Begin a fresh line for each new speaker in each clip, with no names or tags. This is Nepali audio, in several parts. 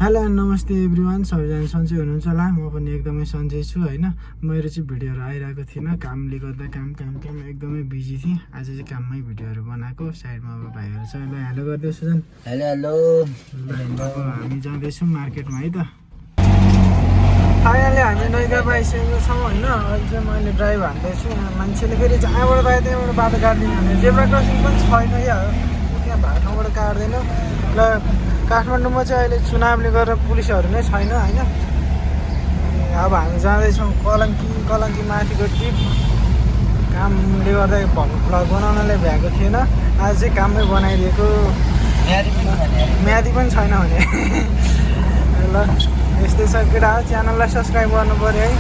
हेलो नमस्ते एभ्रिवान, सबैजना सन्चै हुनुहुन्छ होला। म पनि एकदमै सन्चै छु होइन। मेरो चाहिँ भिडियोहरू आइरहेको थिएन, कामले गर्दा काम एकदमै बिजी थिएँ। आज चाहिँ काममै भिडियोहरू बनाएको। साइडमा अब भाइहरू छ, ल हेलो गरिदियो सुजन।
Hello hello.
अब हामी जाँदैछौँ मार्केटमा है त। फाइनली हामी नैगापा आइसकेको छौँ होइन। अहिले चाहिँ मैले ड्राइभ हान्दैछु। यहाँ मान्छेले फेरि जहाँबाट गयो त्यहाँबाट बाटो काट्दिनँ भने जेब्रा क्रसिङ पनि छैन क्या। त्यहाँ भएको ठाउँबाट काट्दैन। ल काठमाडौँमा चाहिँ अहिले चुनावले गरेर पुलिसहरू नै छैन होइन। अब हामी जाँदैछौँ कलङ्की माथिको ट्रिप। कामले गर्दा भ्लग बनाउनलाई भ्याएको थिएन, आज चाहिँ काममै बनाइदिएको। म्यादी पनि छैन भने ल यस्तै छ केटा। च्यानललाई सब्सक्राइब गर्नु पऱ्यो है।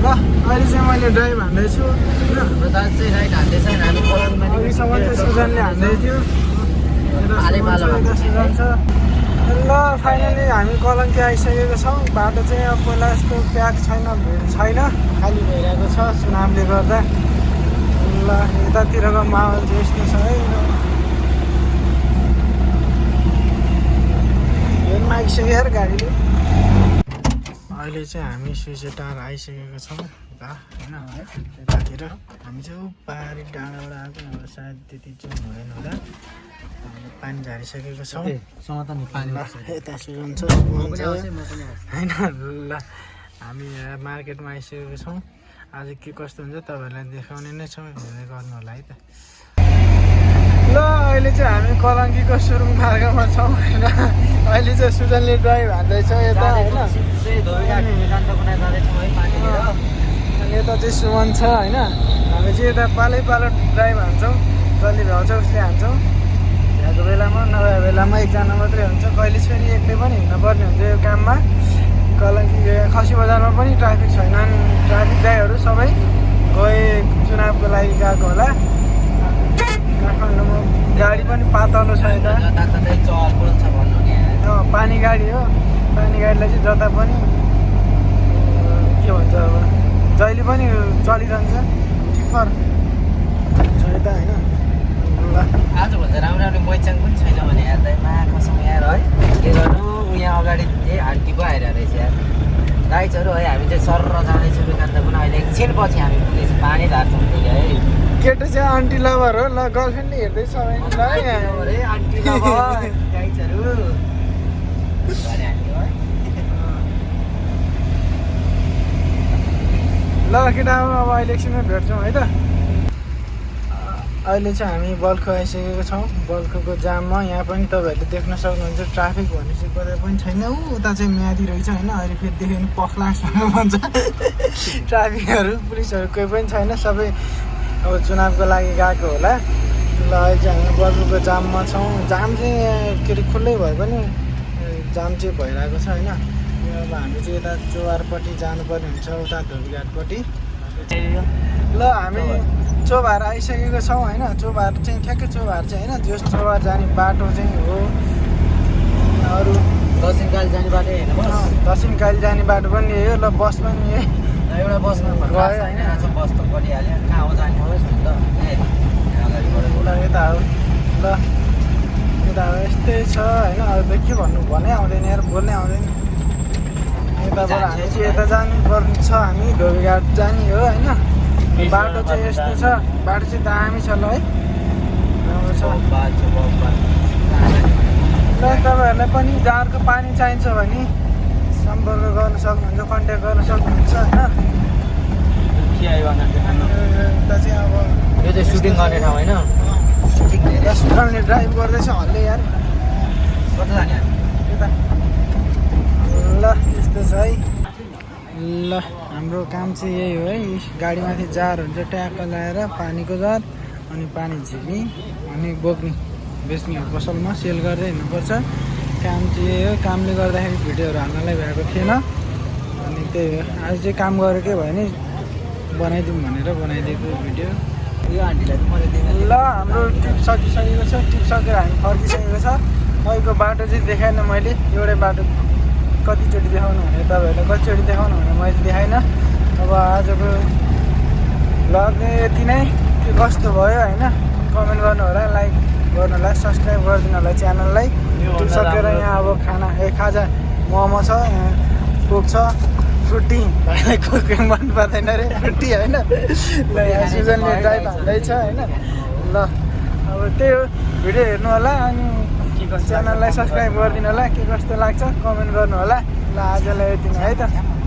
ल अहिले चाहिँ मैले ड्राइभ हान्दैछु अघिसम्म चाहिँ सुजनले हान्दै थियो। ल फाइनली हामी कलङ्की आइसकेको छौँ। बाटो चाहिँ अब पहिला जस्तो प्याक छैन, भिड छैन, खाली भइरहेको छ चुनावले गर्दा। ल यतातिरको माहौल चाहिँ यस्तो छ है। हेर्नु आइसक्यो यार गाडीले। अहिले चाहिँ हामी सुइसे टाढा आइसकेको छौँ होइन। यतातिर हामी चाहिँ पारी डाँडाबाट आएको, अब सायद त्यति चाहिँ हुँदैन होला। पानी झारिसकेको छौँ। यता सुजन छ होइन। ल हामी मार्केटमा आइसकेको छौँ। आज के कस्तो हुन्छ तपाईँहरूलाई देखाउने नै छौँ, हेर्दै गर्नु होला है त। ल अहिले चाहिँ हामी कलङ्कीको सुरुङ मार्गमा छौँ होइन। अहिले चाहिँ सुजनले ड्राइभ हान्दैछ यता होइन। अनि यता चाहिँ सुमन छ होइन। हामी चाहिँ यता पालै ड्राइभ हान्छौँ, जसले भ्याउँछ उसले हान्छौँ। भ्याएको बेलामा नभएको बेलामा एकजना मात्रै हुन्छ। कहिले फेरि एक्लै पनि हिँड्नुपर्ने हुन्छ यो काममा। कलङ्की खसी बजारमा पनि ट्राफिक छैनन्, ट्राफिक दाइहरू सबै गए चुनावको लागि गएको होला। काठमाडौँमा गाडी पनि पातलो छ यता। पानी गाडी हो, पानी गाडीलाई चाहिँ जता पनि के भन्छ अब जहिले पनि चलिरहन्छ। टिफर छ यता होइन।
आजभन्दा राम्रो मैचाङ पनि छैन भने यार दाइमा कसम यार है। के गर्नु यहाँ अगाडि आन्टी पो आइरहेको रहेछ यार। राइट्सहरू है हामी चाहिँ सर जाँदैछौँ बेकान्त पनि। अहिले एकछिन पछि हामी पुगेछौँ, पानी झार्छौँ है।
केटो चाहिँ आन्टी लभर हो। ल गर्लफ्रेन्डले हेर्दैछ भने ल
आन्टी लभर राइट्सहरू
ल केटा अब अहिले एकछिनमा भेट्छौँ है त। अहिले चाहिँ हामी बल्खु आइसकेको छौँ। बल्खुको जाममा यहाँ पनि तपाईँहरूले देख्न सक्नुहुन्छ ट्राफिक भने चाहिँ कतै पनि छैन। उता चाहिँ म्यादी रहेछ होइन। अहिले फेरि देख्यो भने पख्लास भन्छ। ट्राफिकहरू पुलिसहरू कोही पनि छैन, सबै अब चुनावको लागि गएको होला। ल अहिले चाहिँ हामी बल्खुको जाममा छौँ। जाम चाहिँ के अरे खुल्लै भए पनि जाम चाहिँ भइरहेको छ होइन। अब हामी चाहिँ यता चोबारपट्टि जानुपर्ने हुन्छ, उता धोबीघाटपट्टि। ल हामी चोबार आइसकेको छौँ होइन। चोबार चाहिँ ठ्याक्कै चोबार चाहिँ होइन, जो चोबार जाने बाटो चाहिँ हो। अरू
दक्षिणकाली जाने बाटो होइन,
दक्षिणकाली जाने बाटो पनि यही हो। ल बस पनि यही
एउटा बसमा गयो होइन। बस त परिहाल्यो, कहाँ हो जाने होस् नि त।
ल यता हो। ल यता हो, यस्तै छ होइन। अरू त के भन्नु, भनै आउँदैन यार, बोल्नै आउँदैन। यताबाट हामी चाहिँ यता जानुपर्ने छ, हामी धोबीघाट जाने हो होइन। बाटो चाहिँ यस्तो छ, बाटो चाहिँ दामी छ ल है, राम्रो छ। ल तपाईँहरूलाई पनि जारको पानी चाहिन्छ भने सम्पर्क गर्न सक्नुहुन्छ, कन्ट्याक्ट गर्न सक्नुहुन्छ होइन। यता चाहिँ अब
यो चाहिँ सुटिङ गर्ने ठाउँ होइन।
सुजनले ड्राइभ गर्दैछ हल्ले यार।
कता जाने
यता ल यस्तो छ है। ल हाम्रो काम चाहिँ यही हो है। गाडीमाथि जार हुन्छ, ट्याक्क लगाएर पानीको जार, अनि पानी झिक्ने अनि बोक्ने, बेच्ने हो पसलमा, सेल गर्दै हिँड्नुपर्छ। काम चाहिँ यही हो। कामले गर्दाखेरि भिडियोहरू हाल्नलाई भ्याएको थिएन, अनि त्यही हो। आज चाहिँ काम गरेकै भयो नि, बनाइदिउँ भनेर बनाइदिएको भिडियो।
यो आन्टीलाई मैले देखेँ।
ल हाम्रो ट्रिप सकिसकेको छ। ट्रिप सकेर हामी फर्किसकेको छ। अहिलेको बाटो चाहिँ देखाएन मैले, एउटै बाटो कतिचोटि देखाउनु भने तपाईँहरूलाई कतिचोटि देखाउनु भने मैले देखाइनँ। अब आजको भ्लग यति नै। के कस्तो भयो होइन कमेन्ट गर्नु होला, लाइक गर्नु होला, सब्सक्राइब गरिदिनु होला च्यानललाई। सकेर यहाँ अब खाना खाजा मोमो छ यहाँ कोक छ फ्रुटी भाइलाई कोक मन पर्दैन रे फ्रुटी होइन ल यहाँ सुजनले ड्राइभ हाल्दैछ होइन ल अब त्यही हो भिडियो हेर्नु होला अनि च्यानललाई सब्सक्राइब गरिदिनु होला के कस्तो लाग्छ कमेन्ट गर्नु होला ल आजलाई यति नै है त